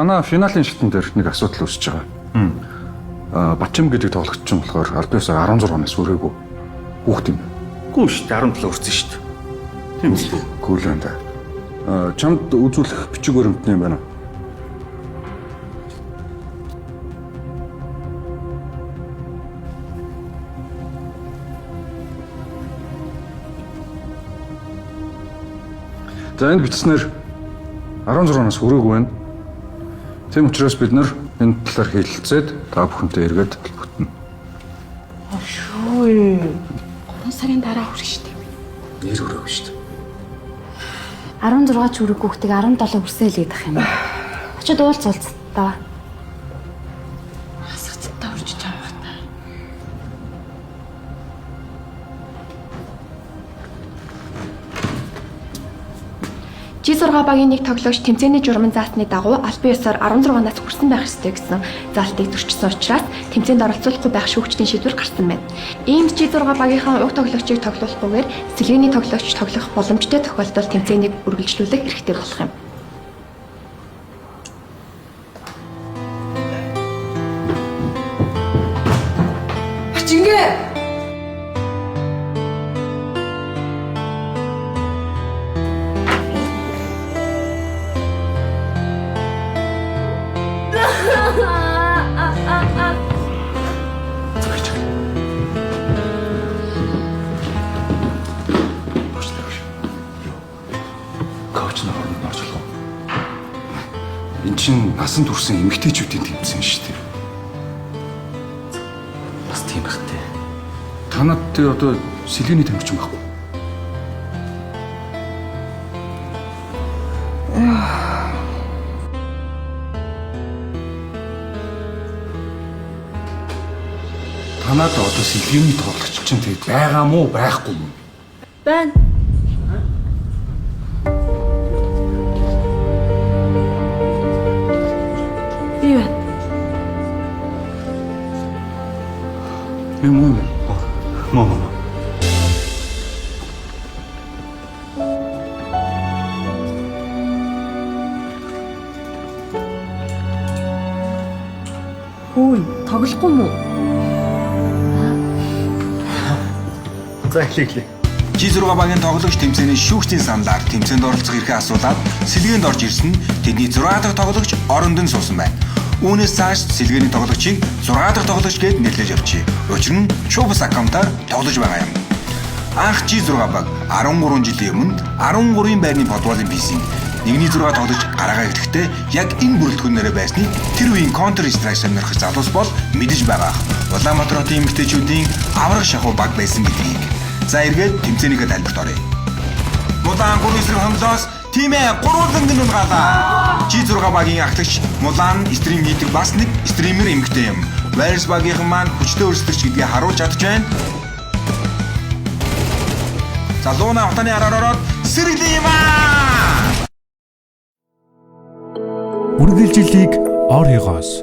Манай финалийн шатн дээр нэг асуудал үүсэж байгаа. Батчим гэдэг тоглогч чинь болохоор аль биесээр 16 нас хүрээгүй хүүхэд юм. Гүн шүү дээ, 17 хүрсэн шүү дээ. Тийм үү? Гүйл байна да. Чамд үзүүлэх бичиг баримтны юм байна. За, энд бичснээр 16 нас хүрээгүй байна. Тийм учраас бид нар энэ талаар хэлэлцээд та бүхэнтэй эргээд холбогдоно. Шүү. 3 сарын дараа хүрэх штеп. Нэр хүрээгүй шүү дээ. 16 ч хүрээгүй хүүхдийг 17 хүрсэн л гэдэг юм. Очид уулз уулз даа. Хасагцтай хүрч байгаа юм та. G6 багийн нэг тоглогч тэмцээний журман заасны дагуу албан ёсоор 16 нас хүрсэн байх ёстой гэсэн заалтыг зөрчсөн учраас тэмцээнд оролцуулахгүй байх шүүгчдийн шийдвэр гарсан байна. Иймд G6 багийнхаа уг тоглогчийг тоглуулахгүйгээр сэлгээний тоглогч тоглох боломжтой тохиолдолд тэмцээнийг үргэлжлүүлэх эрхтэй болох юм. Бачингэ. Зогсож. Боочлаа. Коуч нар оронд орж болох уу? Эн чинь насан турсан эмэгтэйчүүдийн тэмцээн шүү дээ. Бас тийм байх те. Танад тэр одоо сэлгээний тамирчин байхгүй. Танад одоо сэлгээний тоглогч чинь тэгээд байгаа мó байхгүй мó? Байна. Би байна. Юм уу? Моо моо. Хүү, тоглохгүй мүү? За, эхлэе эхлэе. G6 багийн тоглогч тэмцээний шүүгчдийн саналаар тэмцээнд оролцох эрхээ асуулаад сэлгээнд орж ирсэн нь тэдний 6 дахь тоглогч оронд нь суусан байна. Үүнээс цааш сэлгээний тоглогчийг 6 дахь тоглогч гээд нэрлэж явжээ. Учир нь Chubus аккаунтаар тоглож байгаа юм. Анх G6 баг 13 жилийн өмнө 13-ын байрны подволын PC-нд 1-6 тоглож гараагаа ирэхдээ яг энэ бүрэлдэхүүнээрээ байсныг тэр үеийн Counter Strike сонирхож залуус бол мэдэж байгаа. Улаанбаатар хотын эмэгтэйчүүдийн авраг шахуу баг байсан гэдгийг. За, эргээд тэмцээнийхээ тайлбарт оръё. Мулан 3 эсрэг хонлоос тиймээ гурван унгаалаа. G6 багийн ахлагч Мулан stream хийдэг бас нэг streamer эмэгтэй юм. Virus багийнхан маань хүчтэй өрсөлдөгч гэдгийг харуулж чадж байна. За, Луна утааны араар ороод сэргэлэн юм аа. Үргэлжлэлийг Оригоос